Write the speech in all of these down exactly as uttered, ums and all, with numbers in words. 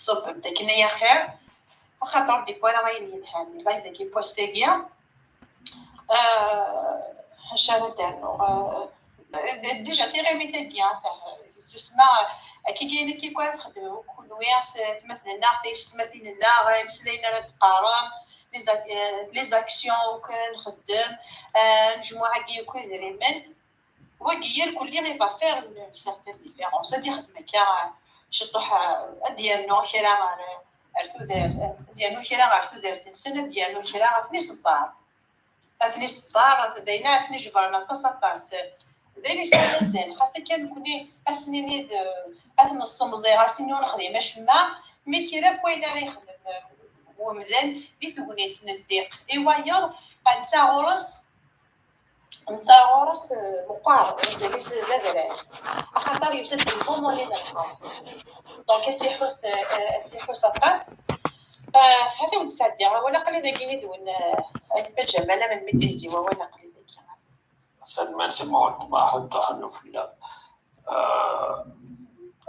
Ṣubbem-d akken ay axir, axaṭer ur d-yewwi ara ayen yelhan. Live-agi n wass-agi, ah, acu ara d-rnuɣ? Ah, d-, déjà tiɣimit-agi, ah, susma, akka ayen akka i ara txedmem kunwi s atmaten-nneɣ, tayessetmatin-nneɣ, imeslayen ara d-teqqarem, les ac-, eh, les actions akk nxeddem, eh, nejmuɛ-agi akk idrimen. Wagi irkelli, il va faire une, une certaine différence. Ad ixdem akka ciṭuḥ, eh, ad d-yernu kra ɣer, ɣer tudert, ad d-yernu kra ɣer tudert-nsen, ad d-yernu kra, ad ten-iṣebber. Ad ten-iṣebber, d ayen ara ten-ijebren aṭas, aṭas. D ayen yesɛan azal. Xas akka nekni, ad s-nini d, ad ten-nessemẓi, ad s-nini ur nexdim acemma, mi kra n wayen ara yexdem, eh, umdan di tegnit n ddiq i wayeḍ, netta ɣur-s, netta ɣur-s, eh, meqqar, mazal-it d adrar. Axaṭer yusa-d lmumen i nehder. Donc, ad s-iḥus, eh, ad s-iḥus aṭas. Eh, ad awen-d-sɛeddiɣ awal, aql-i dagi yid-wen, eh, a Gma Ǧamal, am mi d-yezzi wawal, aql-i dagi. Tanemmirt i ma weltma, ḥedd ḥellu fell-am. Euh,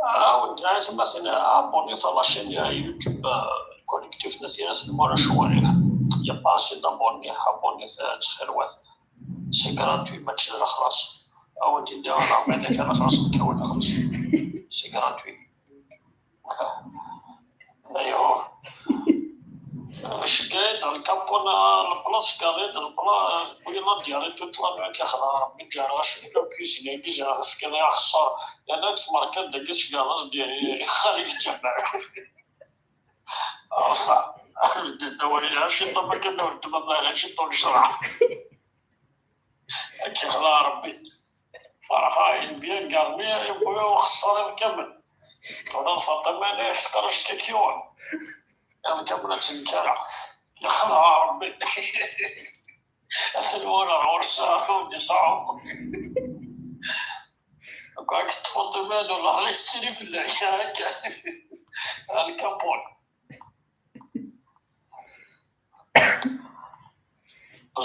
ah, oui, ah, c'est ma c'est abonné à la chaîne YouTube, euh, collectif Nasira Selmora Chouarif. Il y a pas assez d'abonnés, abonnés, euh, c'est gratuit, match de la classe. Ah, oui, tu dis, ah, non, mais les gars, la classe, c'est gratuit. Aywa. Ceggayeḍ lkapun, lpla, ceggayeḍ lpla, oui, la diarrhée toute la nuit, kexleɛ Rebbi, ǧǧareɣ acemma deg cuisine-agi, ǧǧareɣ tefkiḍ i axeṣṣar, yerna ttmerkan dagi ceggayeḍ-as-d xali ǧameɛ. Enfin, beddel tawayla, ciṭṭa ma kan weltma, ma ala ciṭṭa n ccreɛ. Ad kexleɛ Rebbi. Ferḥeɣ, bien garmi, yewwi uxeṣṣar iḍ kamel. Tura Faṭima, ma teqrec kakiwan. Iḍ kamel ad tenkereɣ. Yexleɛ Rebbi. Atan wala ɣur-s ur d-iṣɛu. Akka teṭṭfeḍ iman, wallah la yettili fell-ak, akka. Al Capone.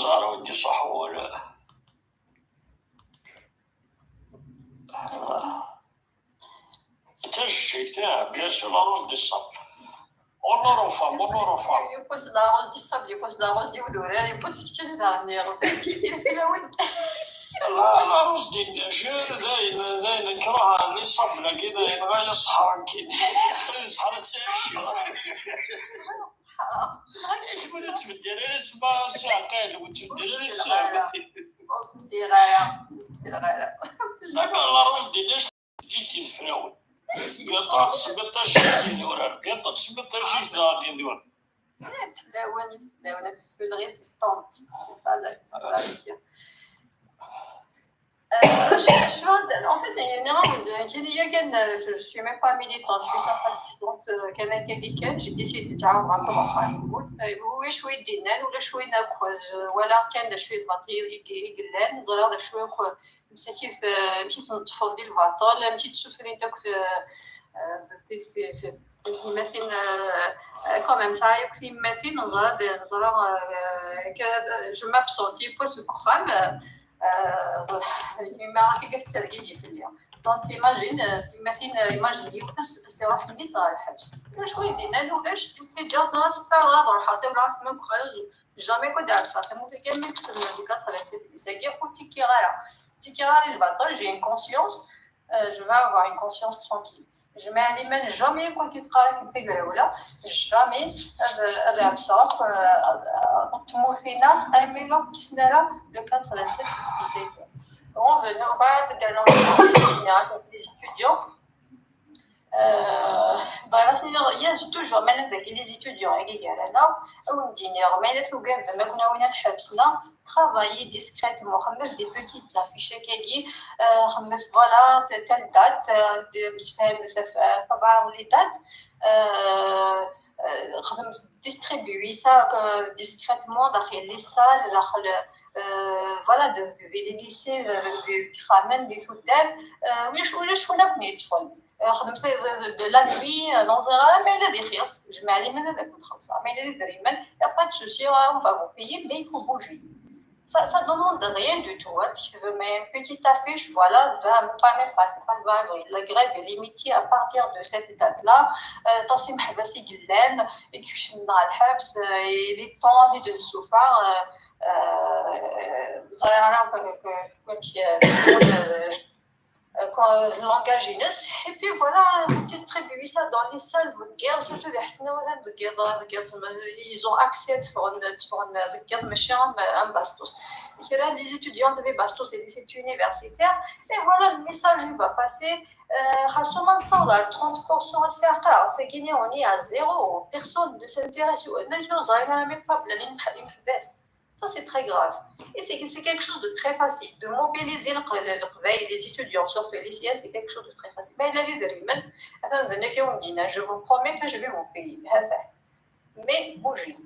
Ẓer ur d-iṣuḥ wala. D tajeǧǧigt, ah, bien sûr, la rose des sables. Honneur aux femmes, honneur aux femmes. Yiwwas la rose des sables, yiwwas la rose des idurar, yiwwas keččini daɣen iɣef fell-awen. La, la rose des neiges, d ayen, d ayen nekṛeh, les sables-agi, d ayen ɣaya ṣṣeḥra nekkini. Ṣṣeḥra d tacci. Kemm ur tettbeddil ara isem a Ssi Ɛqil, ur tettbeddil ara isem. Ur bdiɣ ara, ur bdiɣ ara. D'accord, la rose des neiges, ǧǧet-t fell-awen. Biṭa, tesmiṭ tajjit idurar. Biṭa, tesmiṭ tajjit daɣen idurar. Fell-awen, fell-awen, ad teffel résistante. C'est ça la, c'est ça la vie. Euh, je, je, en fait, il y en a une, une, il y a qu'une, euh, je, je suis même pas militante, je suis sympathisante, euh, كان هكاكي كان، j'ai décidé de تعاون مع كل واحد. Oui, شوية دينان ولا شوية ناكل، ولا كان شوية بطيء يقلان، زرا شوية مساكين، آه، مشيت نطفل ديال البطل، مشيت تشوفني دوك في، آه، في، في، في، في، في يماثين، آه، آه، quand même، ساعة يوك في يماثين، نزرا د-، نزرا، آه، ك-، je m'absente، يبوس الكخام، آه، آه، يما راكي قاعد ترقيقي في اليوم. Donc، imagine، آه، يماثين، آه، imagine، يوك تس-، تس-، يروح ميس على الحبس. شوية دينا، ولاش، تلقى جات ناس، تاع الغابة، حاسب راس ما بخير. Jamais كنت عارفة، كنت كان ميكس من quatre-vingt-sept، mais ça y est، كنت كي غاية. تيكي غادي الباطل، j'ai une conscience, euh, je vais avoir une conscience tranquille. Je m'alimente jamais كون كيتقرا كنت قراوله، jamais هذا هذا عفسه تموتينا الميلو كيسنارا le quatre-vingt-sept. Revenons بعد ديال les étudiants. آه، بغيت نسير، يا toujours مالا داك les étudiants هكا كاع انا، او نديني ما الا توقع زعما كنا وين حبسنا، travailler discrètement، خمس des petites affiches هكاكي، آه، خمس voilà telle date، آه، مسفهم في بعض les dates، آه، آه، خدم distribuer ça، آه، discrètement داخل les salles، داخل، آه، voilà des lycées، آه، des خامن des تودان، آه، ولا شو ولا شو نكون يدخل. خدمت de la nuit، آه، نوزيغ ارا ما الا دي خياص، جمع لي من هذاك ونخلص، ما الا دي دريمان، y a pas de souci، آه، on va vous payer، mais il faut bouger. Ça, ça demande rien du tout, hein. Tu fais, mais une petite affiche, voilà, le vingt, pas même pas, c'est pas le vingt avril. La grève est limitée à partir de cette date-là. Euh, aṭas imeḥbas i yellan, i ikecmen ɣer lḥebs, euh, il est temps de souffrir, euh, euh, ẓriɣ ara que, que, que, euh, euh, quand, langage-ines. Et puis voilà, vous distribuez ça dans les salles, vous regardez surtout les Hassan, vous regardez, vous regardez, ils ont accès, ils font, ils font, ils regardent, machin, un, un bastos. Et là, les étudiants de bastos et les étudiants universitaires, et voilà, le message il va passer. Euh, خاصو ما نصور trente pour cent à Serka, c'est gagné, on est à zéro, personne ne s'intéresse. On a même pas بلي محبس. Ça, c'est très grave. Et c'est c'est quelque chose de très facile. De mobiliser le, le, le, les étudiants, surtout les lycéens, c'est quelque chose de très facile. Mais il y a des éléments. Attendez, je vous promets que je vais vous payer. Mais bougez.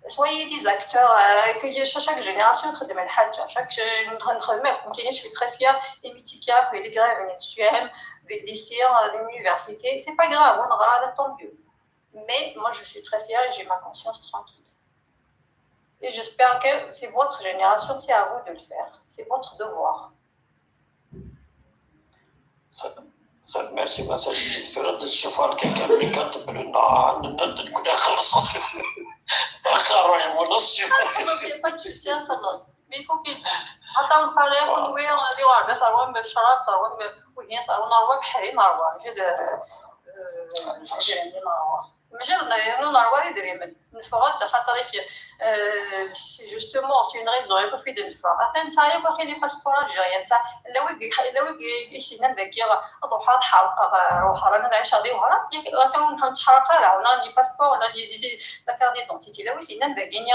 Soyez des acteurs, euh, que chaque génération تخدم الحاجة. Chaque, je suis très fière. Les métiers, les grèves, les lycéens, les lycéens, l'université, c'est pas grave, on aura tant mieux. Mais moi, je suis très fière et j'ai ma conscience tranquille. Et j'espère que c'est votre génération, c'est à vous de le faire. C'est votre devoir. Merci, ما تنساش تجي في رد السفر كي كان اللي كتب لنا ندد كنا خلص. اخر راه يولص. خلاص، il y a pas de souci, خلاص. Mais il faut qu'il bouge. عطاو الطريق ونوي اللي ورا ثروه من الشرف، ثروه من وهي ثروه نروى بحري نروى. ماشي ماشي نروى يدريمن. نفغد خاطر في c'est justement c'est une raison يكون في دين الفار. Après نسعى يكون خير les passeports algériens نسعى لو يجي لو يجي يسينا ذاكي. روح هاد حرقة روح رانا نعيش هذه وهرا. أتون نتحرق راه ولا les passeports ولا les les la carte d'identité لو يسينا ذاكي.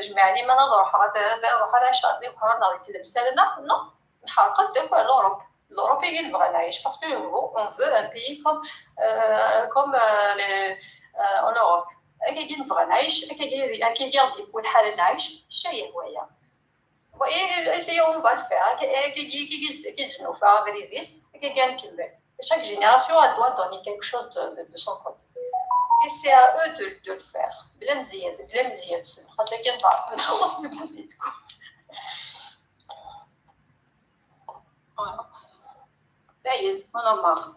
جمع لي ما نروح روح هذا عيش هذه وهرا نعيش لمسالنا. Non. نحرقت داك l'Europe. L'Europe هي اللي بغا نعيش parce que on veut, on veut un pays comme, euh, comme euh, les, euh, en Europe. هكا كي نبغى نعيش، هكا كي هكا كي غادي يكون الحال نعيش، شي هواية. وإيه سي اون فا الفير، هكا كي كي كي كيزنو فا غريفيس، هكا كي نكمل. Chaque génération, elle doit donner quelque chose de, de, de son côté. Et c'est à eux de, de le faire. بلا مزيد، بلا مزيد، خاصة كي نبغى نخلص بلا مزيد. Voilà. D'ailleurs, on en marre.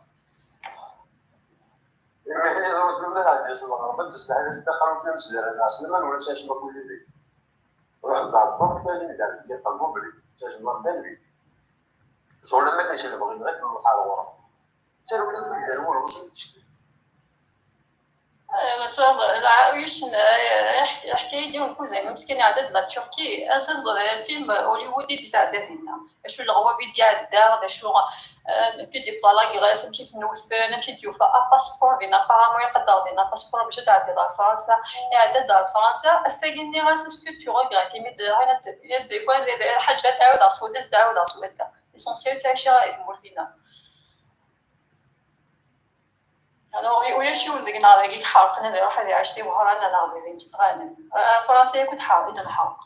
Yeḥka-yi-d yiwen n kuzen, meskin iɛedda-d la Turquie, atan film Hollywood i d-yesɛedda dinna. D acu leɣwab i d-iɛedda, d acu, amek i d-yebḍa la Grèce, amek i ten-wten, amek i d-yufa apaspuṛ dinna, apparemment iqedder dinna apaspuṛ bac ad tɛeddiḍ ɣer Fransa, iɛedda-d ɣer Fransa, ass-agi nniɣ-as est-ce que tu regrettes, imi d-, imi d-, imi d-, imi d-, imi d-, ḥaǧa ad tɛawed ɣer swadda, ad tɛawed ɣer swadda. L'essentiel, ttɛici ɣer tmurt-inna. Alors, ulac yiwen deg-neɣ dagi iḥerqen ad iruḥ ad iɛic di Wehran neɣ di Imesṭaḥen. Fransa yakk i d-ḥer-, i d-nḥerq.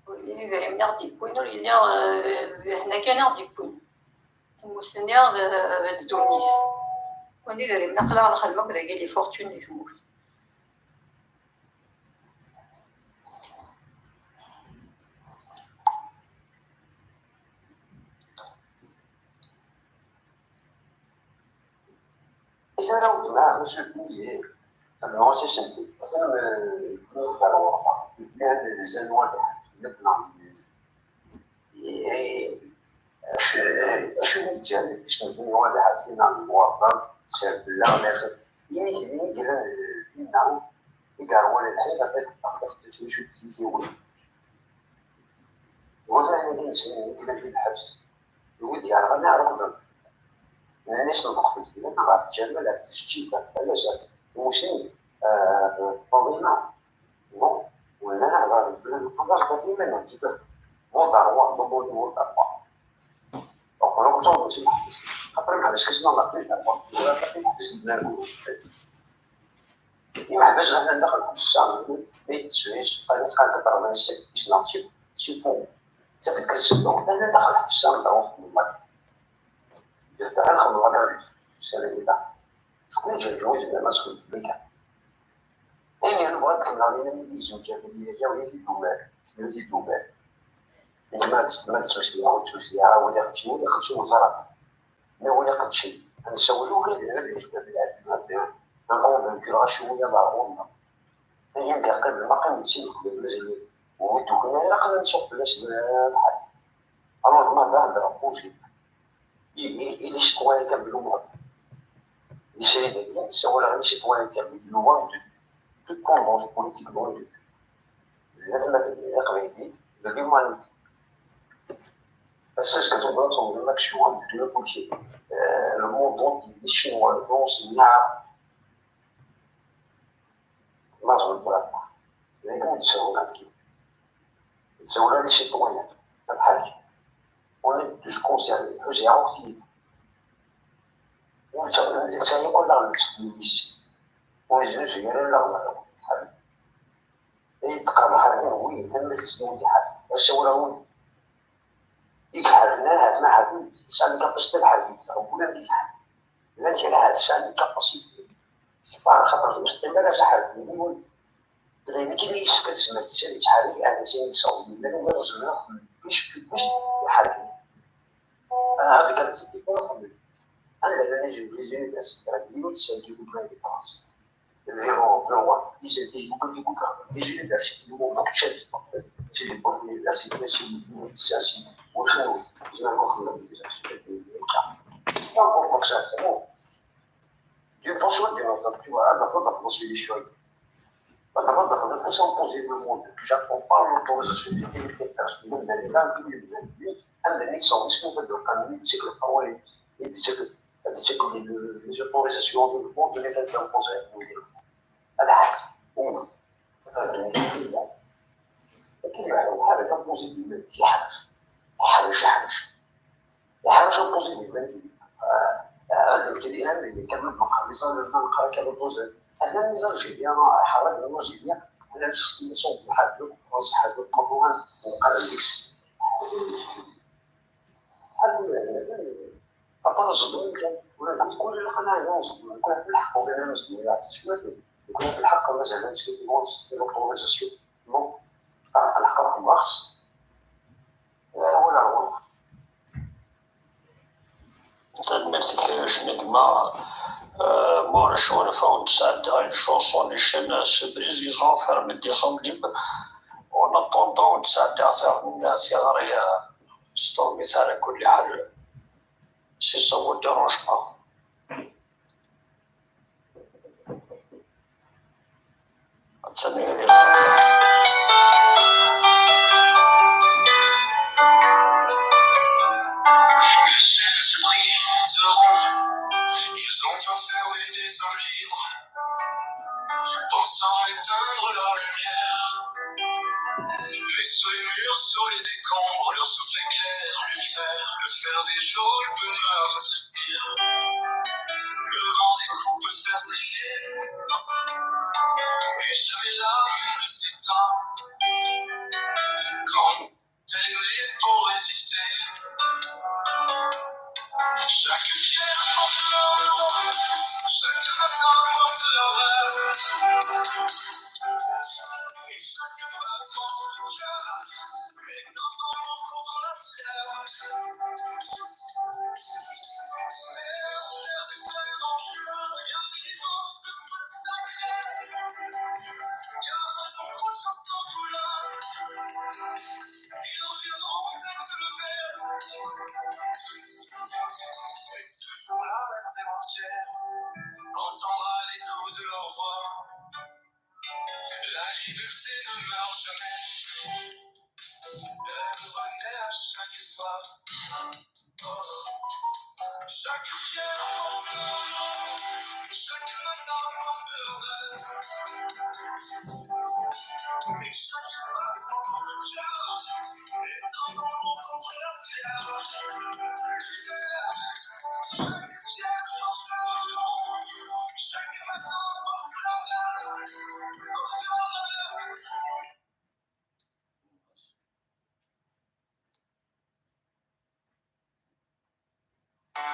Ur yelli d idrimen i ɣ-d-yewwin, ur yelli, eh, d lehna kan i ɣ-d-yewwin. Tmurt-nni d, d ddunit. Kan idrimen, aql-aɣ nxeddem akk dagi les fortunes di tmurt. Acu ara wwḍen, ah, acu n yidir? Tabɣa ad tt-iseldi. Atan, eh, yewweḍ ɣer ɣur-neɣ. Yebda ad d-izan wadaḥ, yebna. Eh, acu, acu i d-ǧǧan isem-nni wadaḥ, tina n Waṛdan, Serbella, Laxir. Yini, yini, yini, yini, i yerwan lḥif, ɣef ad d-taqdaq d acu d yiwen. Wala d ineslen i yellan di lḥebs, d wid yerɣan iɛerqen. Nnan-as nḍeqfet fell-am ɣef Ǧamal, ɣef tjeǧǧigt, ɣef Alazar, tmussni, eh, Faḍima. Bon, wala nehder deg bla nqader Faḍima, nɛeǧǧib. Bon, d rrwa, bon, bon, bon, d rrwa. Donc, donc, donc, c'est, après, ma est-ce que c'est dans la tête, la porte, la tête, c'est bien. Imeḥbas atan daxel n uqessar, mi yettwis, qal, qal quatre-vingt-sept, c'est, c'est bon. Tafekka-s, anda daxel ḥbes, anda uxemmem. Yeffer ad xedmeɣ adaṛ-is, sani-da. Skud jerǧu izmer ma skud bika. Ayen yebɣa ad kemmleɣ din, am yizem kan, yella yaw yid-i d ugar, yid-i d ugar. Nekk ma d-, ma d-ttusiɣ, ur ttusiɣ, awal iqedcen, ur ixelṣ i uẓar. Ma awal iqedcen, ad nessawel ugar, ad yecbeḥ lɛebd, ad nconvaincu ɣer cwiya d ɣer ɣur-neɣ. Ayen d-iqqimen, ma qqimen d sin, mazal ur d-ukin ara, ilaq ad nsuq fell-asen lḥal. Alors, ma d-, d-, d-, Il, il, il est citoyen kabyle au monde. Di srid-agi, ssawaleɣ i citoyen kabyle, le monde, toute tendance politique dans le monde. D atmaten n Iqbayliyen, de l'humanité. Ass-a, azekka, tugna, tugna, action, de l'humanité. Euh, le monde entier, les Chinois, les Russes, les Arabes. Laẓ n wara. D ayen ur d-sawleɣ. Sawleɣ i citoyen. Lḥaǧ. On est tous concernés. Ḥuziɣ akk tiyita. Ur tt-, ur nesɛi akk allaɣ n ttxemmis. Ur neznuzu ara allaɣ n lḥaǧ. Ay d-qqar lḥaǧ, wi, tamelt n win iḥaben. Asawal-a wi. I iḥaben, ara ḥaben, ḥaben. Sɛan kapasiti ad ḥaben. Ɣef wula d iḥaben. Llan kra sɛan kapasiti. Ṣṣfa, xaṭer ur teqqim ara s aḥerfi n yiwen. D ayen kan i yessefk ad tezmer ad yettḥerrik, ad as-yini yessaweḍ. Llan wid zemreɣ kullec, kullec iḥerrek. Ah, hadi kan tiki tura xemmemt. Anda llan les universités, les universités, les universités. Di Roma, di Roma, les universités, les universités, c'est des bonnes universités, c'est des universités, c'est des universités. D'une façon ou d'une autre, tu vois, هذا فضل مسؤولية شوية. هذا فضل، هذا فضل poser le monde. J'attends pas l'autorisation du directeur personnel, mais là, il y a une limite. Un des mille cent dix, on peut dire, un limite, c'est que le travail, c'est que, c'est que les, les autorisations du monde, les autorisations du monde, les autorisations du monde. هذا عكس. هو. هذا النتيجة. لكن يعني، هذا كان بوزيتيف، يحرج. يحرج، يحرج. يحرج بوزيتيف، فهمتي؟ آه، هذا الكلام اللي كان مبقى، مثلًا، لما نقرا كان بوزيتيف. أنا ميزان جيليا، أنا حرج، أنا جيليا. أنا نصوب الحاجة، نصوب الحاجة، مطلوبة، وقال لي. بحال كل، حتى نصدم كان، ولا نعطي كل القناة نصدم، يكون عندي الحق ولا نصدم، ولا عرفتي شنو نقول؟ يكون عندي الحق مثلًا، سكريبت واتس، لوتوريزاسيون، بون، عرفت الحق رقم باخص، آه، ولا هو. Tanemmirt-ik, Cnegma. Euh, moi, je suis un fan de Saada, une chanson, les chaînes, ce brise, ils ont fermé des hommes libres. En attendant, Saada, c'est vrai, euh, c'est ça, mais ça, la couleur, si ça vous dérange pas. Attan ihi di lxaṭer. Ils ont enfermé des hommes libres, pensant éteindre la lumière. Mais sous les murs, sous les décombres, leur souffle éclaire l'univers. Le fer des geôles peut meurtrir. Le vent des coups peut faire plier. Et jamais l'âme ne s'éteint. Quand elle est née pour résister. Chaque pierre porte leur nom, chaque matin porte leur rêve. Et chaque battement de cœur est un tambour contre la fièvre. Mères, pères et frères en lueur, regardez dans ce feu sacré. Garde son prochain sans douleur. Ils reviendront tête levée. Et ce jour-là, la terre entière entendra l'écho de leur voix. La liberté ne meurt jamais. Elle renaît à chaque pas. Chaque pierre porte leur nom, chaque matin porte leur rêve. Et chaque battement de cœur est un tambour contre la fièvre. Chaque pierre porte leur nom, chaque matin porte leur rêve, porte leur rêve. Les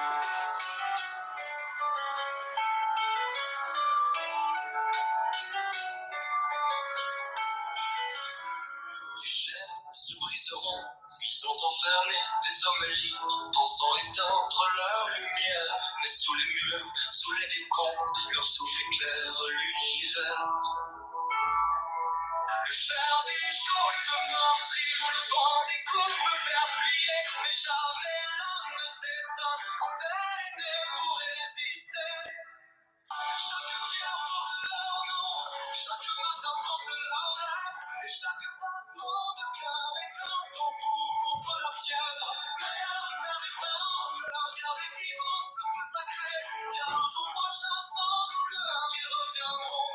chaînes se briseront, ils ont enfermé des hommes libres, pensant éteindre leur lumière. Mais sous les murs, sous les décombres, leur souffle éclaire l'univers. Le fer des jours peut meurtrir, le vent des coups peut faire plier, mais jamais l'âme ne s'éteint quand elle est née pour résister. Chaque pierre porte leur nom, chaque matin porte leur rêve, et chaque battement de cœur est un tambour contre la fièvre. Mère, mère des frères en pleurs, car les vivants se font sacrés, car le jour prochain sans douleur, ils reviendront.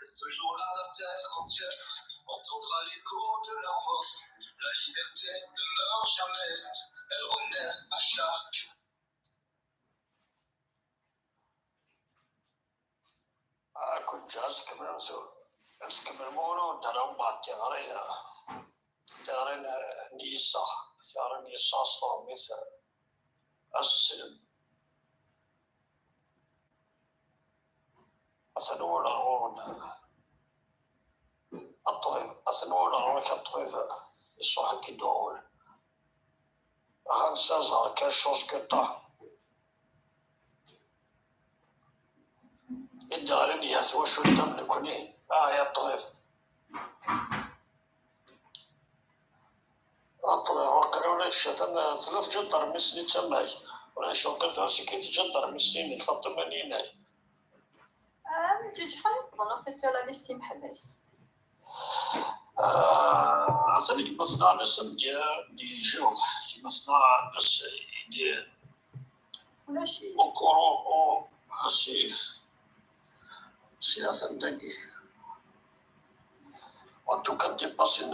Ce jour-là, la terre entière entendra l'écho de leur voix. La liberté ne meurt jamais, elle renaît à chaque. Ah, كنت جالس كمان، بس كمان مو، داروا بعض تغرينا. Tiɣri n, n yiseɣ, tiɣri n yiseɣ s tṛemmit, ass-, atan walaɣ ɣur-n, a ṭṭbib, atan walaɣ ɣur-k a ṭṭbib, iṣuḥ-ik-id uɣul. Xemsa ẓer quelque chose que t'as. I d-ɣlin gar twacult am nekni, ah, ya ṭṭbib. A ṭṭbib, waqila ula d kečč atan tella tǧaddar mmi-s-nni d tamay. Ulac waqila tura seg-k tǧaddar mmi-s-nni-inek, Faṭima-nni-inek. Ah, nekk d acḥal yeqḍen ufittu la liste imeḥbas. Ah, atan gma-tneɣ Anas am d-, d-yejjur, gma-tneɣ Anas ili. Ulac-it. Encore, oh, ah, si, si, atan dagi. En tout cas, dépassé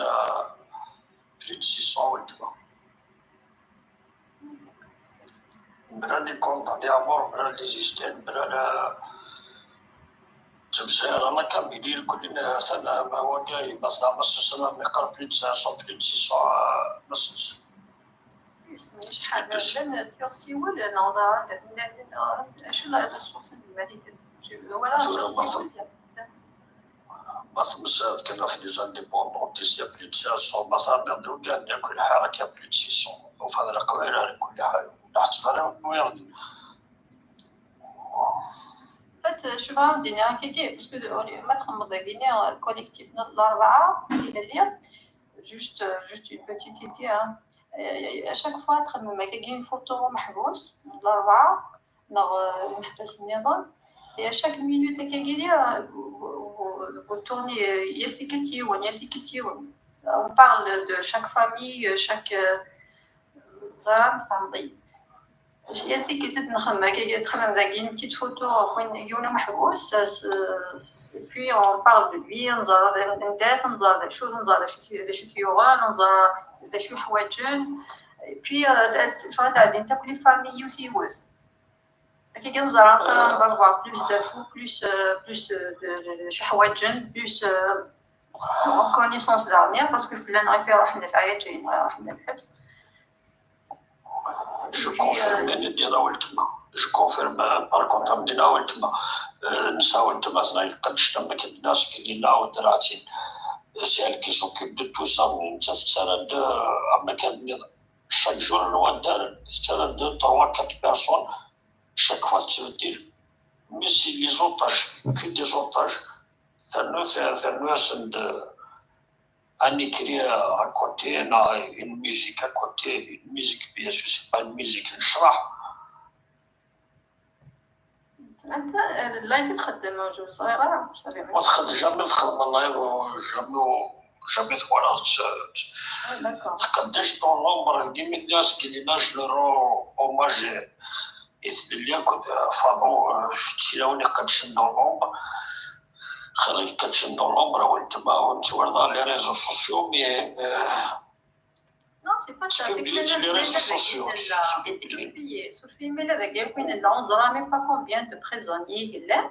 plus de six cents, oui, tu vois. Bran les comptes, les amours, bran les systèmes, bran la ttmesxiṛ, la Kabylie, lkul atan, ma wagi, ma tneɣ, ma s-, ma meqqar plus de cinq cents, plus de six cents, ma s-, Yes, mais شحال؟ Plus. Llan tuɣ siwel, neɣ ẓer, acu la, la source n zmarit? Voilà, tura sur ma siwel, ma tmesxiṛ kan ɣef les indépendantistes, il y a plus de cinq cents, ma terniḍ d ugar n yakk lḥarak, il y a plus de six cents. Enfin, d leqbayel, ala kulli ḥal. Ur ḥetteb ara wiyaḍ. En fait, je vais dire quelque chose, parce que, euh, ma txemmeḍ dagini, euh, collectif n Larebɛa, ilelli, juste, euh, juste une petite idée, hein. Euh, à chaque fois, txemmem akka une photo meḥbus n Larebɛa, neɣ, euh, imeḥbas nniḍen. Et à chaque minute, akka, euh, vous, vous, vous tournez, euh, yal tikkelt yiwen, yal tikkelt yiwen. On parle de chaque famille, euh, chaque, euh, ẓriɣ tfehmeḍ-iyi. Yal tikkelt ad nxemmem akka, ad txemmem dagi une petite photo n win, yiwen umeḥbus, s-, s-, puis on parle de lui, nẓer d anda-t, nẓer d acu, nẓer d acu, d acu t-yuɣen, nẓer d acu yeḥwaǧen. Et puis, euh, ad, ad, ad ɛeddint akk les familles yiwet yiwet. Akka kan ẓer, euh, on va voir plus d'infos, plus, euh, plus, euh, de, de, de, d acu ḥwaǧen, plus, euh, de reconnaissance daɣen, parce que fell-aneɣ i iruḥen ɣef ɛyaǧayen, ruḥen ɣer lḥebs. Je confirme, euh, ayen d-yenna weltma. Je confirme, euh, par contre, am d-yenna weltma. Euh, nesɛa weltma tneɣ tqeddcen am akken d-nniɣ seg Lina Udraɛtin. C'est elle qui s'occupe de tout ça, nettat tettarra-d, euh, am akken d-nniɣ, chaque jour n waddal, tettarra-d deux, trois, quatre personnes, chaque fois tettbeddil. Mais c'est les otages, que des otages. Ternu, ternu-asen-d un écrit à côté, neɣ une musique à côté, une musique, bien sûr, c'est pas une musique, ncreh. Anta, euh, live i txeddem, ur ẓriɣ ara, ur ẓriɣ ara. Ur txeddem, jamais txeddem live, jamais, jamais twalaḍ. Ah, d'accord. Tqeddec dans l'ombre, dimi nniɣ-as, Lina, je lui rends hommage i tlelli akked Faḍu, euh, s tilawin iqeddcen dans l'ombre. Xir iqeddcen dans l'ombre, weltma ur nettwali ara les réseaux sociaux, mais, euh, non, c'est pas ça, c'est que les réseaux sociaux, c'est publié. Surfez, surfez, mais là, il y a même pas combien de prisonniers il y a.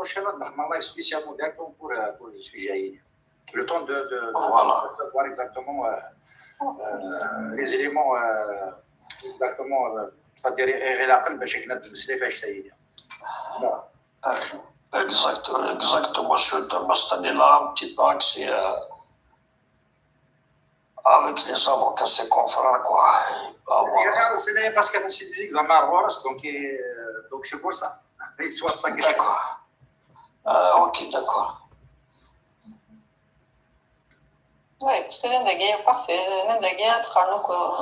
prochaine ad nexdem un live spécialement directement pour, euh, pour le sujet. Le temps de, de, Voilà. De voir exactement euh, euh, les éléments euh, exactement, euh, c'est-à-dire, il y a la peine de chaque net de se faire. Exactement, exactement. Je suis dans ma stand-là, un petit peu axé euh, avec les avocats, c'est confrères, quoi. Et pas avoir- C'est parce qu'il y a des examens à voir, donc, euh, donc c'est pour ça. Ils sont pas D'accord. Ah, ok, d'accord. Oui, parce que même d'ailleurs, parfait. Même d'ailleurs,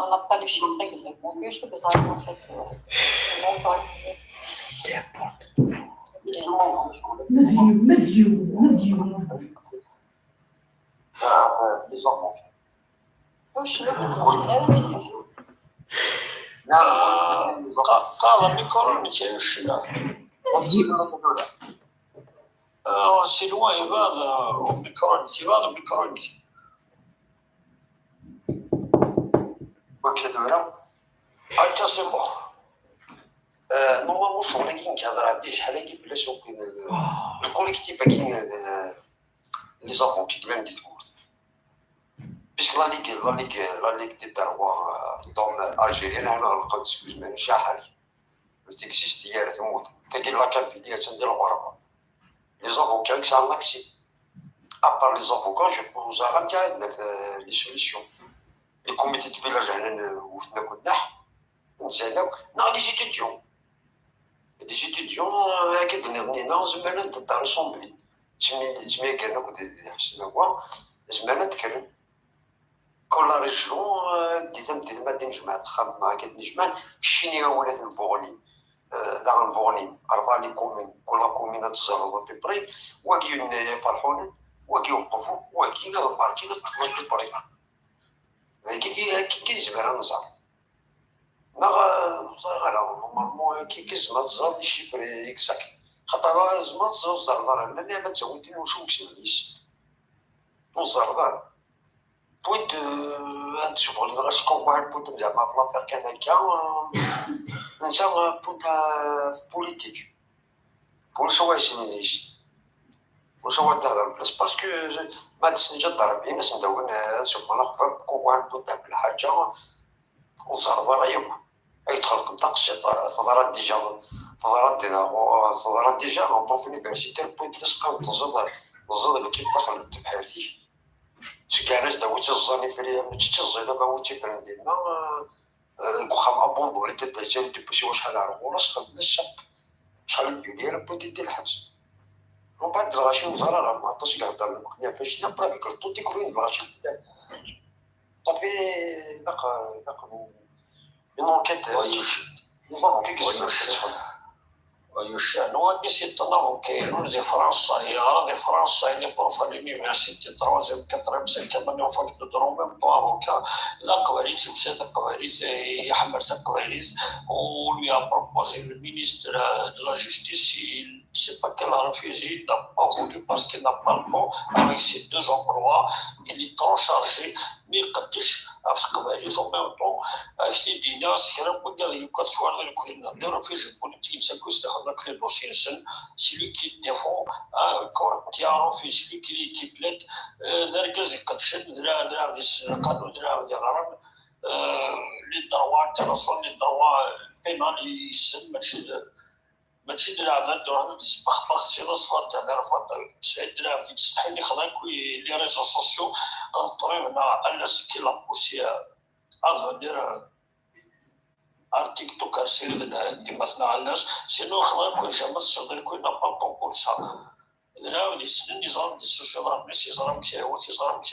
on n'a pas les chiffres exacts. Donc, je trouve que ça, en fait, euh, on va Matthew, Matthew, Matthew. Les enfants. وش لوك تسأل؟ آه، قا- قال ميكرونيك يا شيخ. Matthew. آه، c'est loin, يبان ميكرونيك، يبان ميكرونيك. Ok, de là. هكا c'est bon. آه، normalement شغل كي نهضر عندي شحال هادي بلا سوق آه. الكوليكتيف كاين les avocats كي عندي تموت. Puisque la ligue, la ligue, la ligue des droits de l'homme algérienne, هنا غلقت، excuse me، شحال تكزيستي يا تموت. تاكي la Kabylie تندير الغربة. Les avocats كي سان لاكسي. À part les avocats, je pense à راه كاين عندنا في les solutions. Les comités de village هنا وثنا كنا نزالك نا les étudiants. Les étudiants كي دنينا زمرنا نتاع l'assemblée. تسمي تسمي كان كنت حسنا هو زمرنا نتكلم. كل région ديتم ديتم دي نجمع تخمم كي نجمع الشينيا ولات نفوغني. داغ نفوغني أربعة les communes، كل commune تزال à peu près. واكي فرحوني، واكي وقفوا، واكي لا ماركي لا تطلع à peu près. كي كي كي زمرنا نزار. نغ زغرا normalement كي كي زعما تزال les chiffres exacts. خاطر زعما تزال زرزر لان ما تزودين وشو كسبليش. وزرزر بوينت. هاد شوف غير غاش كون واحد بوينت زعما في l'affaire كان هكا. انت بوينت في politique. كل شويه سنينيش. وش هو تهضر بلاص؟ Parce que ما تسنجد ضرب بين سندوين. شوف، انا خفر كون واحد بوينت في الحاجه. وزرزر يوم يدخل كنت تقصي تضرب déjà، تضرب déjà، تضرب déjà en tant qu'universitaire بوينت تسقى تزد تزد كيف دخل تبحيرتي. Seg ɛrac d awi tt-iẓẓan ifri, mačči d tiẓẓin ama awi tt-ifren dinna, eh, deg uxxam abondoni, tadda yettali dipusyu acḥal ar ɣur-s, xedmen ccaq. Acḥal n yuli ara wwin-t di lḥebs. Mbeɛd lɣaci ur neẓri ara, aṭas i ihedder deg wakken iɛfac, d la preuve que le tout découvrir lɣaci. Safi, ilaq, ilaq une enquête. Wa yuc- des avocats qui wa sont yuc- Wa yuccan, wa mi s-yeṭṭen avocat-inu di Fransa, yeɣra di Fransa, il est prof à l'université, troisième, quatrième, cinquième année, en fac de droit, même pas avocat, d aqbayli, yettmeslay taqbaylit, iḥemmel taqbaylit, on lui a proposé le ministre de la justice, il, c'est pas qu'il a refusé, il n'a pas voulu parce qu'il n'a pas le temps avec ses deux emplois, il est trop chargé, mais iqeddec ɣef teqbaylit en même temps, ak t-id-iniɣ s kra n wigad yukat ttwaliɣ nekkni nehder ɣef ijibun n tiyensakust ixedmen akk les dossiers-nsen, c'est lui qui défend, hein, quand il y a un refus, c'est lui qui, qui plaide, euh, d argaz iqeddcen, d la, d la di lqanun, d la di ɣran, euh, les droits internationaux, les droits pénal yessen, mačči d, mačči d leɛbad, ur tesbexbex si d aṣfan tamar fadda. Saɛid Lɛebd yettsetḥin ixḍa akk les réseaux sociaux, d ṭṭbib neɣ Alas qui l'a poussé à venir, euh, ar TikTok ar sired n, n gma-tneɣ Alas, sinon ixḍa akk jamais tessiwḍ akk n'a pas le temps pour ça. D lɛebd yessnen, yeẓra d issusu yeẓra mmi-s, yeẓra amek iɛawed, yeẓra amek,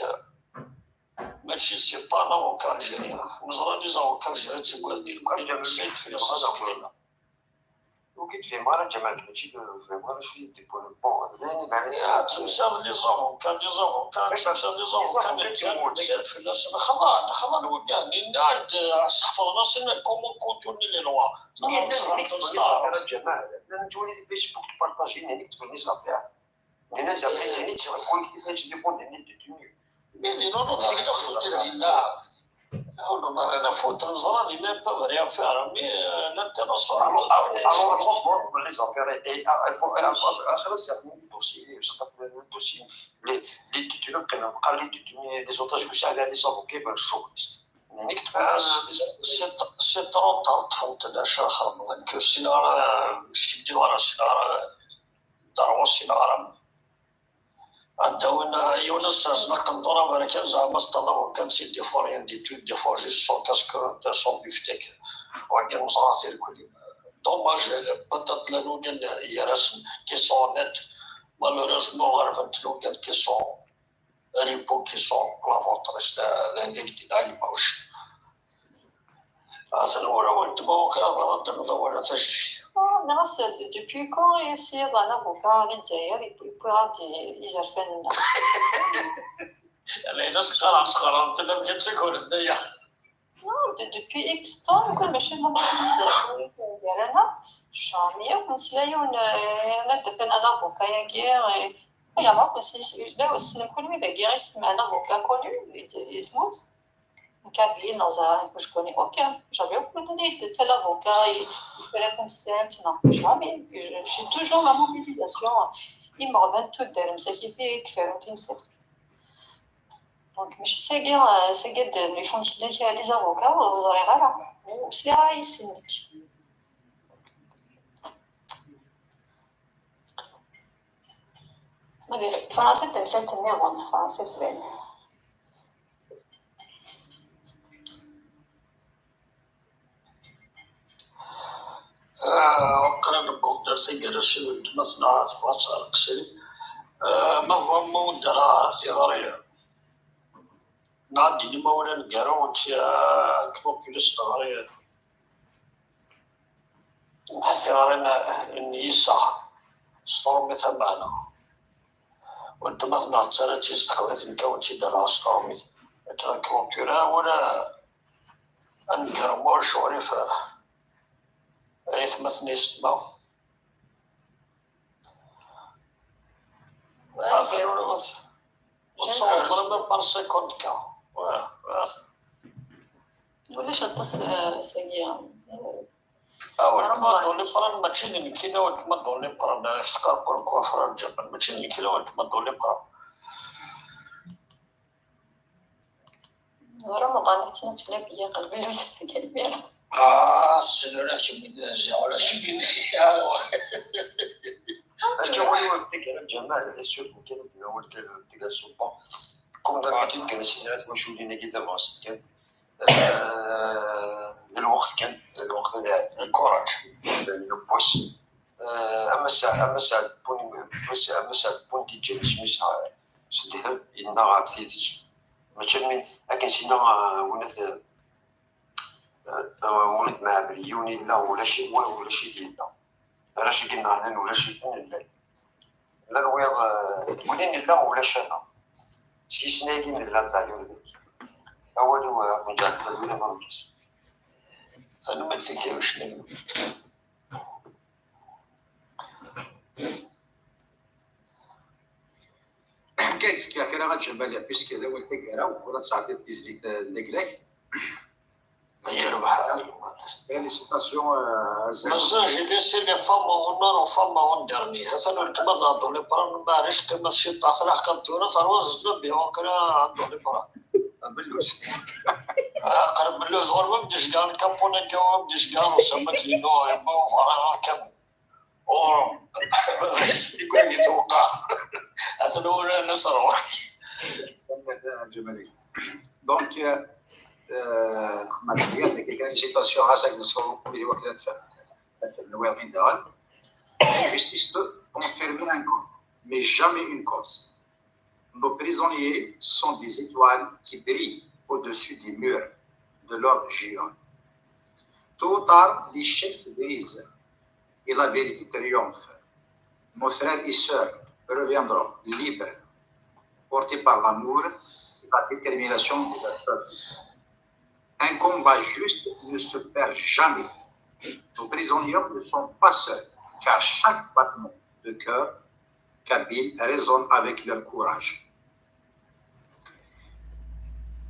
mačči c'est pas un avocat algérien. Neẓra les avocats algériens ttaggaden ilukan, saɛid fell-as asekkin. Ur k-id-fhimeɣ ara, Ǧamal, mačči d, ur fhimeɣ ara cwiya deg wanu. Bon, d ayen i d-ɛni. Ya, ttemsaɣ les avocats, les avocats, ttemsaɣ les avocats, les avocats, nessared fell-asen. Xḍan, xḍan wigad-nni, nniɣ-d, sḥefḍen-asen comment contourner les lois. Llan nettwali les affaires, a Ǧamal, llan nettwali di Facebook tpartajin, ayen i yeṭṭfen les affaires. Dinna, Ǧamal, ayen i yettɣewwun, ayen i yettdifun, ayen i d-ddun. Mais dinna, ur neẓri ara faute, neẓra dinna pas vrai affaire, mais, euh, l'international. Alors, alors, alors, les affaires, et, et, il faut, euh, euh, euh, le dossier, le dossier, les, les détenus, les otages, les avocats, ben, le choc. Ah, c'est, c'est, c'est trop tard, ṭṭfen-t d acu axir, donc, ur ssineɣ ara, ur skiddbeɣ ara, ur ssineɣ ara, ur ssineɣ ara. Ad d-awin, eh, yiwen ass, ass n aqendur aberkan, zeɛma s ṭṭalabu kan, si défaut rien du tout, défaut juste son casque, son beefsteak. Wagi neẓra-t irkelli. Dommage, peut-être llan wigad gar-asen qui sont honnêtes. Malheureusement, ɣerbent wigad qui sont ripoux, qui sont la vôtre, c'est la vérité, la image. Atan ur awent-tebɣu kra, bɣant ad awal tajdidt. Ah, nniɣ-as, d-, depuis quand i s-yiḍ un avocat di Lezzayer i, i wwiɣ-d i-, izerfan-nneɣ? Ala, in-as qqareɣ sɣareɣ-ten am kečč akk ur d aya. Non, d-, depuis X temps, nekkni mačči d avocat gar-aneɣ. Jamais akk nesla yiwen, eh, anda-t un avocat-agi, eh, ay, Maroc, nesla, ssnen kunwi dagi, isem un avocat connu i t-, i tmurt. Kabyle, non, ça, je connais aucun. J'avais aucune idée de tel avocat, il, il ferait comme ça, non, jamais. Puis je, je suis toujours en mobilisation. Imeɣban n tuddar msakit i kfaren timsal. Donc, mačči sagi, euh, sagi d-, n ifun kra les avocats, ur ẓriɣ ara. Ur sliɣ ara yes-sen nekk. Ma di Fransa d tamsalt nniḍen, Fransa tban. Ah, waqila newweḍ-d ar taggara-s n weltma-tneɣ, tebɣa ad teɣreq srid. Ah, ma tebɣam ma ur d-ara tiɣri, neɣ ad d-inim awal aneggaru, ah, akken ur s-teɣri. Tiɣri n, n yiseɣ s tṛumit ameɛna. Weltma-tneɣ tettarra-tt s teqbaylit, nekk ad wen-tt-id-rreɣ s tṛumit. Akken ad k-tura wala ad neggar ma ulac uɣrif, eh, aytmaten yessetma. Ur tṣawḍeḍ ara ma par cinquante K. Ulac aṭas, eh, sagi, eh, Ah, weltma Ramadan. Dolly Pran, mačči d nekkini, weltma Dolly Pran, ah, teqqar pourquoi frère Ǧamal, mačči d nekkini, weltma Dolly Pran. Ramadan, yettnekkil beyya qelbi lmizan. Ah, tessedra kemmini, ziɣ ula kemmini. Akka wali ur d-teggra Ǧamal, isufu kan ad d-nawel kan, d-tegga ṣṣuba. Comme d'habitude, kan, sɛiɣ twaculin-agi tabɣest kan. Eh, d lweqt kan, d lweqt ad iɛeddi. Lkuṛaǧ. Lweqt. Eh, ama Saɛd, ama Saɛd Bun, ama Saɛd Bun Tiǧal, isem-is, eh, s ddheb, yenna ɣef tidet. Mačči am win, akken s-yenna, eh, win at, eh, eh, Mulud Mɛemmri, yiwen yella ulac, wa ulac-it yella. Arrac-agi nneɣ llan ulac-iten, llan. Llan wiyaḍ, eh, deg win nella ulac-aneɣ. S yisni-agi nella d aɛyun dagi. Awal-iw, eh, ad ken-ǧeɛleɣ d win amermez. Tanemmirt i Tiruclim. Akka i d-fkiɣ kra a Ǧamal, puisque d awal taggara, wukud ad tesɛeddiḍ tizlit, eh, n dagla-k. Yerbeḥ. Félicitations, euh, Azam. Mazal, j'ai laissé les femmes en honneur aux femmes en dernier. Atan weltma tɛeddu les bras, maɛlic, qqimet ciṭṭaḥ, tlaq kan tura, terwa zedna biha, kra ɛeddu les bras. Bellus. Ah, qrib bellus, ɣur-m am d-ijgan, kapun-agi, am d-ijgan, usamma d-inu, yemma ufaṛ, kan. Oh, ikun yetwaqqa. Atan ula nesreɣ. Donc, euh, euh, ma txeyyaḍ deg kra récitation, ɣas akken nesreɣ, ur iwakken ad tfehmeḍ. Ad tfehmeḍ wayeḍ daɣen. L'injustice peut confirmer un camp, mais jamais une cause. Nos prisonniers sont des étoiles qui brillent au-dessus des murs de leurs régions. Tôt ou tard, l'échec se brise et la vérité triomphe. Nos frères et sœurs reviendront libres, portés par l'amour et la détermination de leur peuple. Un combat juste ne se perd jamais. Nos prisonniers ne sont pas seuls, car chaque battement de cœur kabyle résonne avec leur courage.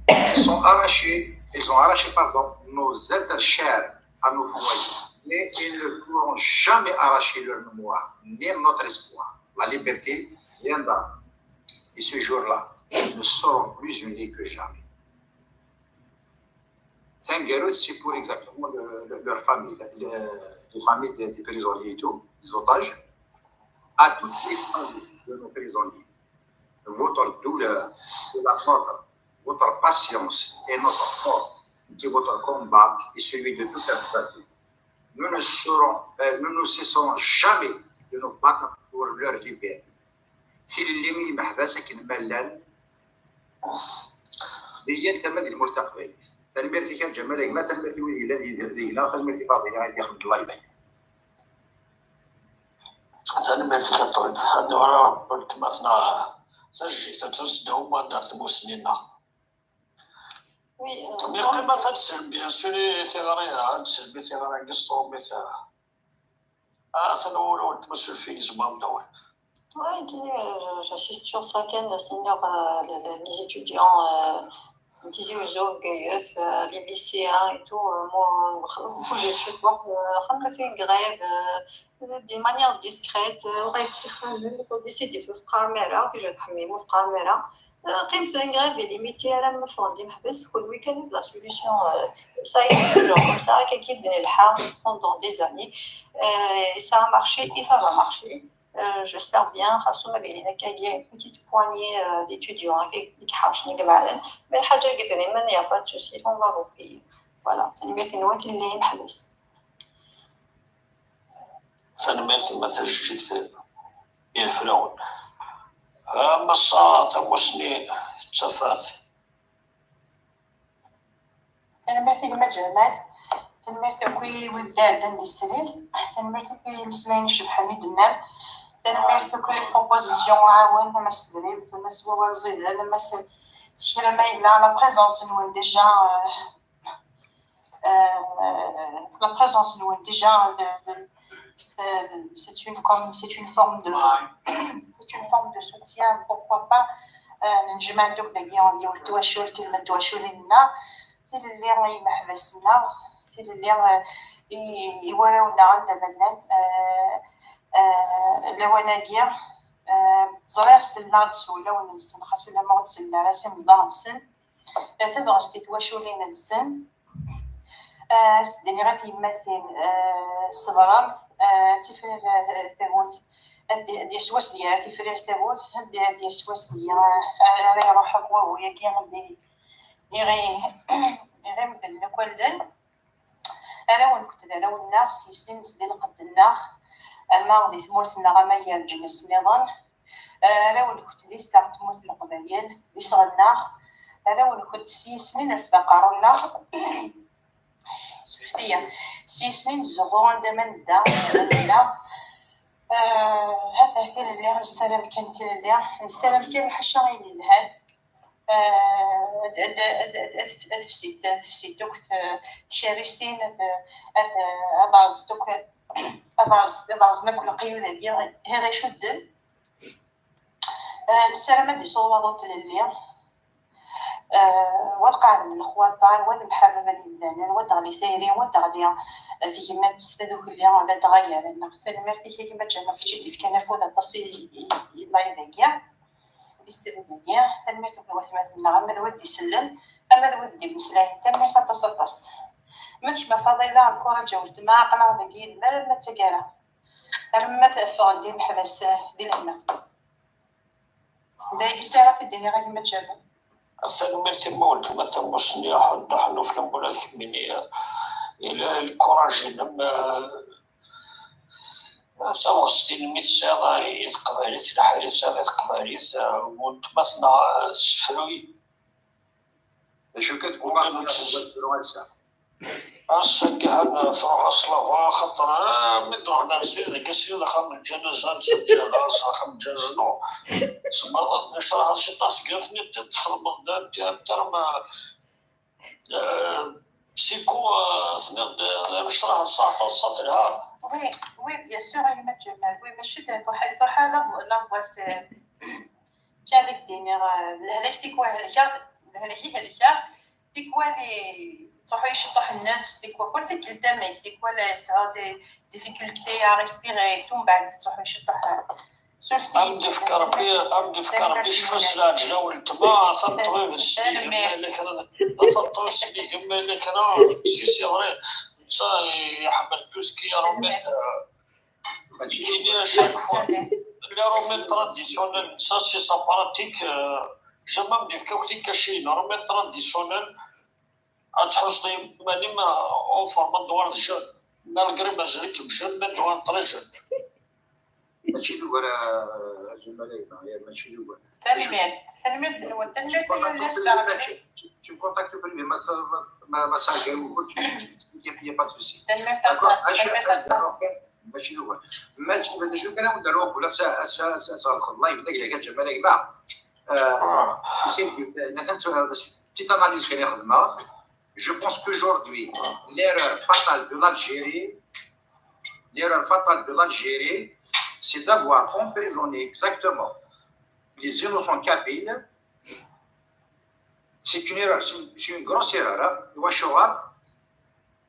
Ils sont arrachés, ils ont arraché, pardon, nos êtres chers à nos foyers, mais ils ne pourront jamais arracher leur mémoire, ni notre espoir. La liberté viendra, et ce jour-là, nous serons plus unis que jamais. Taneggarut, c'est pour exactement le, le, leur famille, le, les familles des, des prisonniers et tout, des otages, à toutes les familles de nos prisonniers. Votre douleur, c'est la nôtre, votre patience est notre force, et votre combat est celui de tout un peuple. Nous ne serons, euh, nous ne cesserons jamais de nous battre pour leur liberté. Tilelli i yimeḥbas akken ma llan, di yal tama di tmurt taqbaylit. Tanemmirt-ik a Ǧamal, a gma, tanemmirt i wid yellan yid-, deg-neɣ, tanemmirt i Faḍila i d-ixedmen live-agi. Tanemmirt-ik a Ṭṭbib. Ad nuɣal ar weltma-tneɣ tajjit, ad ters ddaw umwan ar tmussni-nneɣ. Oui, euh, mi qqimet ad tsellem, bien sûr, i tiɣri, ad tsellem i tiɣri n Gesṭrumit. Ah, atan wul n weltma Sulfi, gezmeɣ-d awal. Ouais, je, je, j'assiste sur ça, kan, c'est-à-dire, euh, les, les, les étudiants, euh, n Tizi Uzzu, Bgayet, euh, les lycéens et tout, euh, moi, moi, je supporte, euh, خمسين grève, euh, d'une manière discrète, euh, وغير تسخن، décider ur teqqarem ara, déjà تحميم ur teqqarem ara. Qqim s une grève illimité, ara ma ffɣen d imeḥbas, kenwi kan d la solution, euh, ça a été toujours comme ça, akka i d-nelḥa pendant des années. Euh, et ça a marché, et ça va marcher. Euh, j'espère bien, xas ma d-ilin akkagi une petite poignée, euh, d'étudiants, akka i iḥercen, i imeɛnen. Mais lḥaǧa i yedrimen, y a pas de souci, on va repayer. Voilà, tanemmirt-nwen, akken lli imeḥbas. Tanemmirt i ma tajjit. Yefrawen. Am ass-a tamussni d tafat. Tanemmirt i gma Ǧamal. Tanemmirt akk i wid d-iɛeddan di srid. Tanemmirt akk i yimeslayen icebḥen i d-tennam. Tanemmirt akk i les propositions, aɛawen, ama s tedribt, ama s wawal ẓidan, ama s, s kra ma yella, la présence-nwen déjà, euh, euh, la présence-nwen déjà, de, de, euh, c'est une, comme, c'est une forme de, c'est une forme de soutien, pourquoi pas, euh, نجمع دوك داكي نديو التواشل كلمة تواشل لنا، في اللي راهي محبسنا، في اللي، آه، ي-، يوراونا عندنا بنان، آه، آه، لو أنا كيا، آه، زرير سلنا غد سولا ونسن، خاص ولا ما غد سلنا راسي مزال مسن. Tabɣest i twaculin-nsen. Ah, s-d-iniɣ a tiyemmatin, ah, ṣebremt, ah, tifrir, ah, tamut, ad d-, ad d-yas wass deg ara tifrir tamut, ad d-, ad d-yas wass deg ara, ara iruḥ akk wagu-yagi, ad d-, iɣi-, iɣi medden akk allen. Arraw-nkent d arraw-nneɣ, s yisem-nnes di lqedd-nneɣ, ama di tmurt-nneɣ, ama gar lǧens nniḍen. Arraw-nkent di ssaɣ tmurt n Leqbayel, d iseɣ-nneɣ. Arraw-nkent s yisem-nnes ɣef aqerru-nneɣ. Suftiya, s yisem-nnes ttzuxxu anda ma nedda, anda ma nella. Ah, ha-t-a tilelli, nessaram kan tilelli, nessaram kan ḥaca ayen yelhan. Ah, ad, ad, ad, ad, ad, ad fsit, ad fsit akk t-, tkerristin, ad, ad, ad rẓent akk, ad rẓ-, ad rẓen akk leqyud-agi i ɣ-icudden. Ah, nessaram ad d-isuɣ waḍu n tlelli. Ah, wa d qeɛden lexwaṭa, wa d mḥababa n yimdanen, wa d ɣli tayri, wa d ɣli, ah, tegmat s tadukli, la d-ɣayaren. Tanemmirt-ik a gma Ǧama, kečč i d-ifkan afud aṭas i, i, i live-agi. Isem-agi, tanemmirt akk i watmaten-nneɣ, ama d wid d-isellen, ama d wid d-imeslayen, tanemmirt aṭas, aṭas. Ma d kemm a Faḍila, encourage a weltma, aql-aɣ dagi yid-m alamma d taggara, arma teffeɣ-d imeḥbas, eh, di lehna. D ayagi sɛiɣ ad t-id-iniɣ a gma Ǧaban. Tanemmirt i ma weltma tamussni, ḥedd ḥnuf lamula d kemmini, eh, ila lkuraj-inem, eh, tabɣest-inem i tesɛiḍ i teqbaylit, leḥya i tesɛiḍ i teqbaylit, eh, weltma-tneɣ, eh, tessefruy. D acu kan, tebɣa ad tru ass-a. Ass-agi han tṛuḥ aṣlaba, axaṭer, eh, mi d-ruḥen ar srid, deg srid axxam n lǧanaza, netta lǧanaza, axxam n lǧanaza, no. Tzemreḍ ad d-necraḥ ciṭaḥ seg-atni, txedmeḍ da, anti, anti, ma, eh, siku, eh, tenniḍ-d, eh, necraḥ ṣṣeḥ, taṣṣa telha. Oui, oui, bien sûr, a gma Ǧamal, oui, mačči d, tṛuḥ, tṛuḥ l'angoisse, eh, Kan ad k-d-iniɣ, eh, lehlak tikwal helkeɣ, lehlak i helkeɣ, tikwal i-, ttruḥu-yi ciṭuḥ nnefs, tikwal kul tikkelt amek, tikwal, eh, sɛiɣ des difficultés à respirer et tout, mbeɛd ttruḥu-yi ciṭuḥ, eh, surtout. Am d-ifk Rebbi, am d-ifk Rebbi ccfa s leɛǧel a weltma, a tameṭṭbibet s igenni, ma yella kra, a tameṭṭbibet s igenni, ma yella kra, si c'est vrai, netta iḥemmel tout ce qui est remède, eh, Nekkini, à chaque fois, les remèdes traditionnels, ça, c'est sa pratique, euh, jamais me difka akk tikacin, remèdes traditionnels, ad tḥuṣṣeḍ iman-im, euh, en forme de noir jeune, malgré mazal-ikem jeune, mais noir très jeune. Mačči d ugar, a Ǧamal, a gma, mačči d ugar. Tanemmirt. Tanemmirt-nwen. Tanemmirt i yal ass daɣen. Tu me contactes au privé, ma, ma, ma, ma ça arrive, il n'y a, il y a pas de souci. Tanemmirt aṭas. Tanemmirt aṭas. Mačči d ugar. Mačči d acu kan, ad d-aruɣ, wala s-, s-, s-, s-, lxeḍla, yebda deg lakat Ǧamal, a gma. Euh, tu sais, euh, la petite analyse que j'ai faite, je pense qu'aujourd'hui, l'erreur fatale de l'Algérie, l'erreur fatale de l'Algérie, c'est d'avoir emprisonné exactement les innocents kabyles. C'est une erreur, c'est une, c'est une grosse erreur, hein. Iwacu?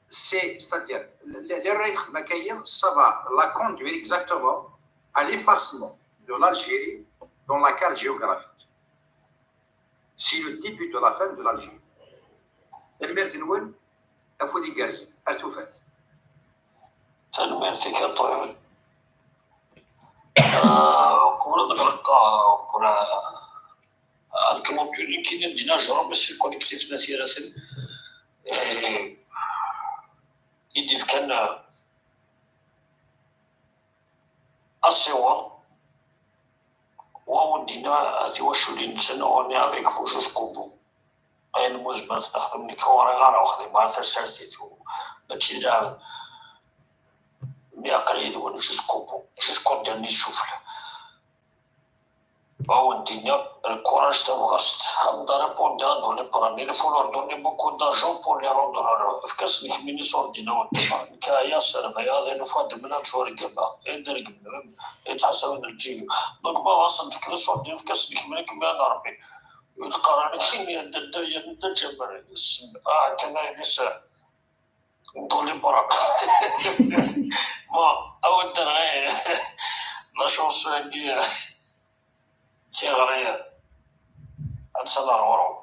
C'est, c'est-à-dire, l'erreur, ça va la conduire exactement à l'effacement de l'Algérie dans la carte géographique. C'est le début de la fin de l'Algérie. Tanemmirt-nwen, afud igerrzen, ar tufat. Tanemmirt-ik a ṭṭbib. Ah, qbel ad nɣelq, ah, qbel, ah, ad nkemm nekkini d-ina Jérôme, si le collectif n At Yiraten, eh, i d-ifkan, ah, asiweḍ, wa wen-d-ina tiwaculin-nsen, on est avec vous jusqu'au bout. Ayen umi nezmer ad t-nexdem, nekk ur ɣriɣ ara, ur xdimeɣ ara tasertit, u mačči d lɛebd. Mi aql-i yid-wen jusqu'au bout, jusqu'au dernier souffle. Ad wen-d-iniɣ, le courage, tabɣest. Am da répondre à Doliprane, il faut leur donner beaucoup d'argent pour les rendre heureux. Efk-asen kemmini ṣṣurdin a weltma. Nekk ɛyiɣ s rrbeḥ, ad nufa d mnač ur gma. I d-regmen, i ttḥasaben lǧil. Donc, ma ɣas n-tefkiḍ ṣṣurdin, efk-asen kemmini kemmini n Rebbi. Ur d-qqar ara kemmini, d, d, d, d Ǧamal. Ah, kan ay d-isah. Doliprane. Bon, a wen-d-rɣi la chanson-agi, tiɣri, ad tt-ad ɣur-wen.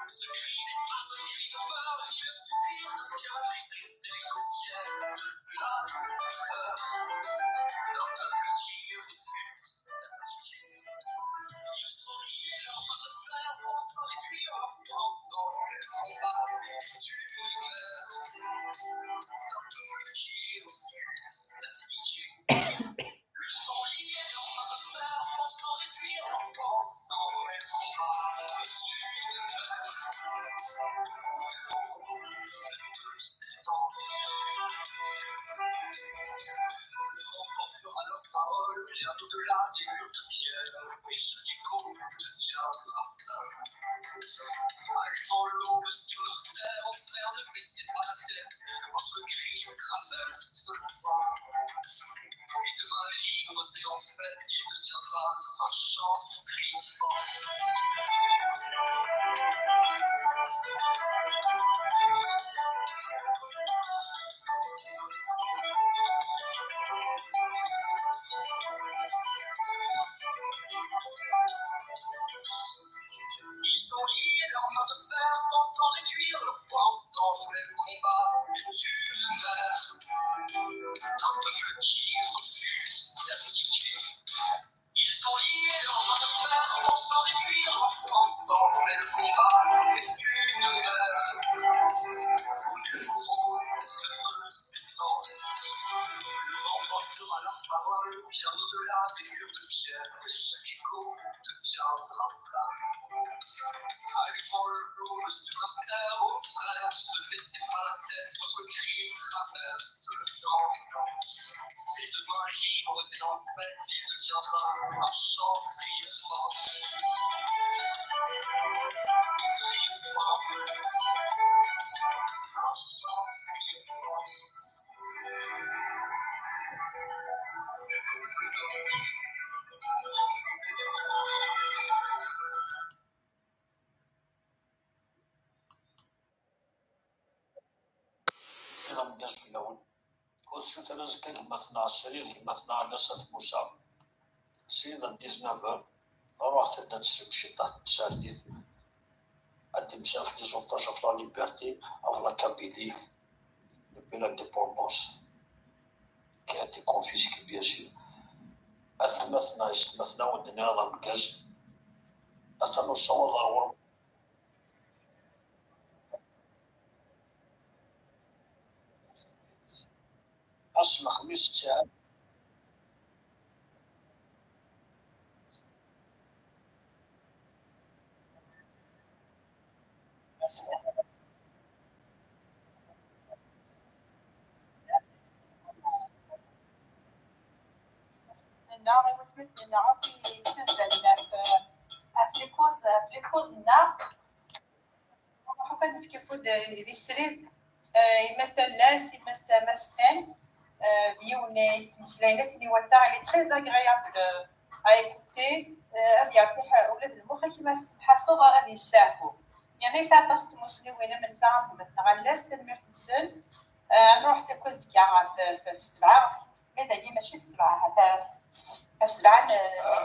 Ce cri n'est pas un cri de peur, ni le soupir d'un cœur brisé, c'est le ciel de la peur d'un peuple qui refuse d'abdiquer. Ils ont lié leurs mains de fer, pensant réduire leur force en combat. Tu meurs d'un peuple qui refuse d'abdiquer. Ils ont lié leurs mains de fer, pensant réduire leur force en combat. Tu meurs. Sept ans. Le vent portera leur parole bien au-delà des murs de pierre, et chaque écho deviendra flamme. Allumons l'aube sur leur terre, aux frères, ne baissez pas la tête, votre cri traverse le temps. Et demain, libres et en fête, il deviendra un chant triomphant. Ils ont lié leurs mains de fer, pensant réduire leur force en même combat. Mais tu meurs d'un peuple qui refuse d'abdiquer. Ils ont lié leurs mains de fer, pensant réduire leur force en même combat. Mais tu meurs. Sept ans. Le vent portera leur parole bien au-delà des murs de pierre. Et chaque écho deviendra flamme. Allumons l'aube sur leur terre, aux frères, ne baissez pas la tête, votre cri traverse le temps. Et demain, libres et en fête, il deviendra un chant triomphant. Triomphant. Un chant triomphant. Ameggaz fell-awen. Ur tecfut ara azekka gma-tneɣ srid, gma-tneɣ Ɛellas At Musa. Srid à dix-neuf heures, ruḥet-d ad teslem ciṭṭaḥ n tsertit. Ad d-imsaf les otages ɣef la liberté, ɣef la Kabylie, depuis l'indépendance, qui a été confisquée, bien sûr. Atmaten, aysetmaten, a wen-d-nniɣ d ameggaz. Atan nessaweḍ ɣer ɣur-, ass n lexmis ttɛa. Nna i watmaten-nneɣ akk i yettazzalen ɣef, ɣef les causes, ɣef les causes-nneɣ. Ruḥ kan nefk afud di srid, eh, i Mass Allas, i Mass, Mass Stan, eh, d yiwen yettmeslayen akken iwata, il est très agréable, eh, à écouter, eh, ad yertiḥ ula d lmux-ik, ma tḥaseḍ ad yesteɛfu. Yerna yesɛa aṭas n tmusniwin am netta am gma-tneɣ Allas, tanemmirt-nsen. Eh, ad nruḥ akk azekka ɣef, ɣef, ɣef ssebɛa. Ma dagi mačči d ssebɛa, ha-t-a ɣef ssebɛa n, n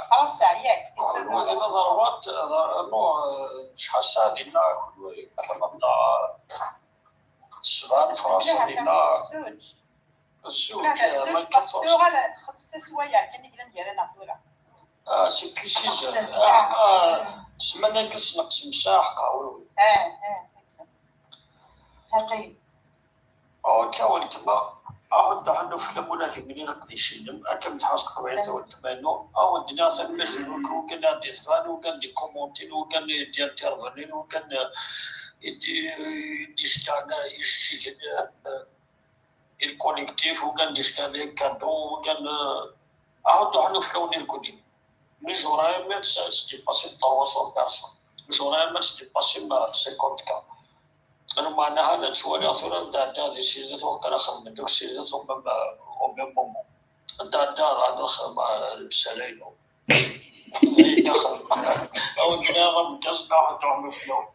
Fransa, yak, di Sud. Kunwi dinna d ṛebɛa, d, no, eh, acḥal ssaɛa dinna, kunwi? Atan abna ssebɛa n Fransa dinna. Zuǧ. Zuǧ, eh, ma d quatorze. Tuɣal xemsa swayeɛ kan i yellan gar-aneɣ tura. Ah, c'est plus six heures. Xemsa ssaɛa. Ah, ah, ssmana-agi ad s-neqsem ssaɛa, ḥqa, oui, oui. Ah, ah, exact. Atan. Akka weltma, aḥuddu ḥennu fell-am ula d imni leqdic-inem, akken tḥaṣ teqbaylit a weltma-inu, a wen-d-nniɣ tanemmirt-inu, wkan ad d-itban, wkan d-ikumuntin, wkan d-intervenin, wkan d-, d-ickan ijeǧǧigen, eh, i lkolektif, wkan d-ickan les cadeaux, wkan, eh, aḥuddu ḥennu fell-awen irkuli. Mais j'aurais aimé que ça se dépasse de trois cents personnes. J'aurais aimé que ça se dépasse de cinquante cas. Lmeɛna ha nettwaliɣ tura netɛedda di sida tuɣ kan axedmen deg sida au même, au même moment. Netɛedda ɣer lxedma lebsala-inu. Awen-d-nniɣ ameggaz neɣ ad nɛum fell-awen.